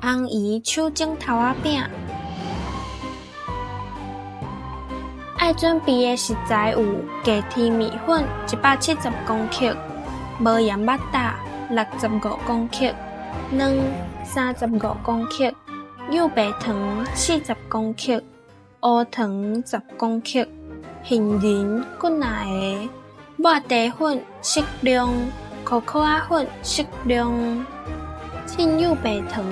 紅姨手指頭仔餅。愛準備的食材有：低天麵粉170公克，無鹽肉燥65公克，卵35公克，幼白糖40公克，烏糖10公克，杏仁幾若个，抹茶粉適量，可可仔粉適量，凊幼白糖。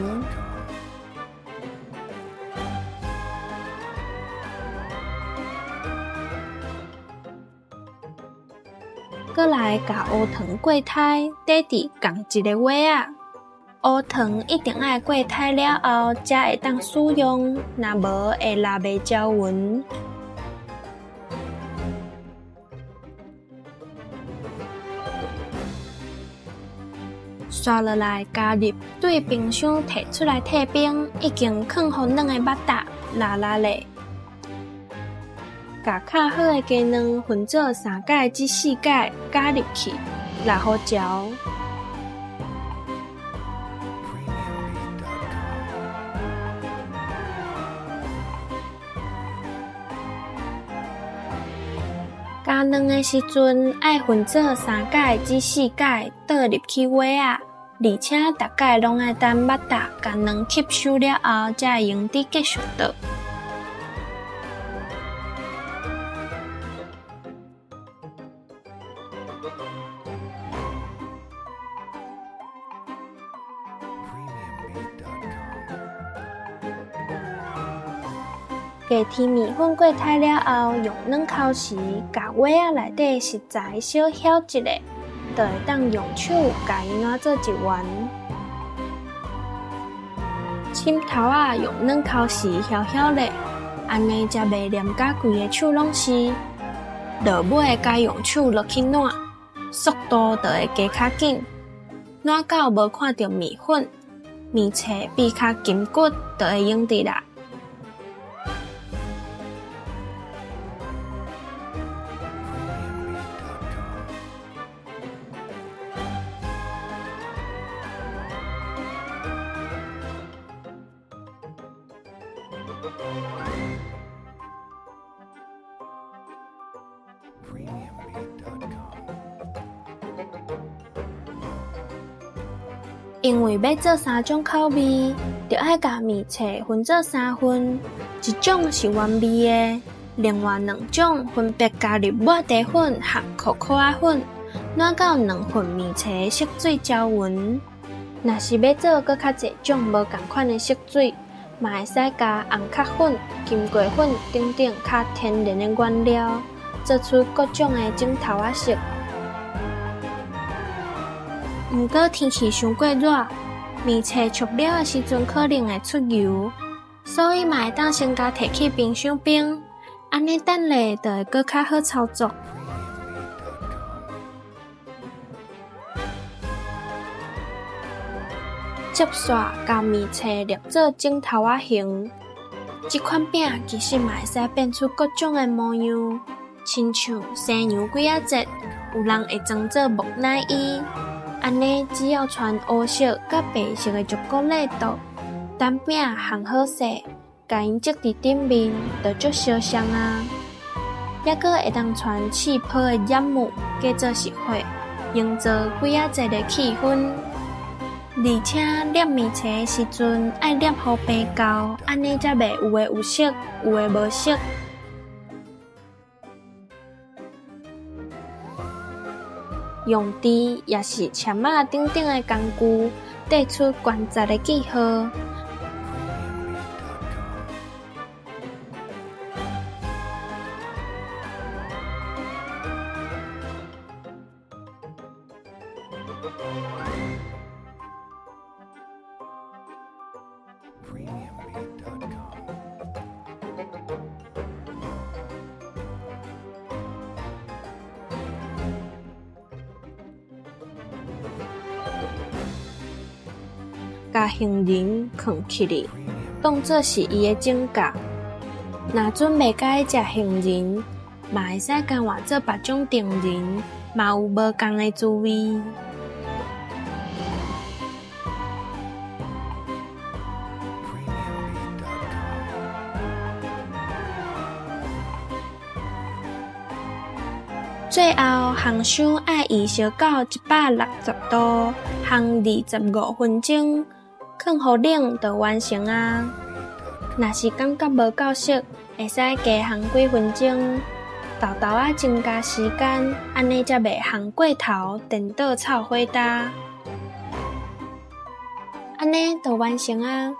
閣來共烏糖過篩，底佇仝一个碗仔。烏糖一定愛過篩了後才會當使用，若無會抐袂攪勻。紲落來加入對冰箱提出來退冰，已經囥予軟的肉燥抐抐咧。共敲好的雞卵分做三改至四改，加入去，抐予焦。 premiumbeat.com 加卵的時陣，愛分做三改至四改倒入去碗仔，而且逐改攏愛等肉燥佮卵吸收了後，才會用得繼續倒。 premiumbeat.com 低天麵粉過篩了後，用軟鉤匙共碗仔內底食材小攪一下，就會當用手共伊揬做一圓。枕頭仔用軟鉤匙攪攪咧，按呢才袂黏甲規个手攏是。落尾改用手落去揬，速度就會加較緊。揬到無看著麵粉，麵糞變較筋骨，就會用得啦。 premiumbeat.com 因為欲做三種口味，就愛共麵糞分做三份，一種是原味的，另外兩種分別加入抹茶粉和可可仔粉，揬到兩份麵糞色水攪勻。若是欲做閣較濟種無仝款的色水，嘛會使加紅殼粉、金瓜粉等等較天然的原料，做出各種的指頭仔色。毋過天氣傷過熱，麵糞灼了的時陣可能會出油，所以嘛會當先共提去冰箱冰，按呢等下就會閣較好操作。 premiumbeat.com 接煞共麵糞捏做指頭仔形，這款餅其實嘛會使變出各種的模樣，親像西洋鬼仔節，有人會裝做木乃伊。按呢只要穿烏色佮白色的朱古力桌，等餅烘好勢，共𪜶摺佇頂面，就足相像啊。猶閣會當穿刺泡的染霧，假做是花，營造鬼仔節的氣氛。而且捏麵糞的時陣，愛捏予平厚，按呢才袂有的有色，有的無色。用箸抑是籤仔等等的工具，綴出關節的記號。 premiumbeat.com 共杏仁囥起來，當做是伊的指甲。若準袂佮意食杏仁，嘛會使共換做別種杏仁，嘛有無仝的滋味。最後烘箱愛預燒到160度，烘25分鐘，囥予冷就完成矣。若是感覺無夠熟，會使加烘幾分鐘，沓沓仔增加時間，按呢才袂烘過頭，顛倒臭火焦。按呢就完成矣。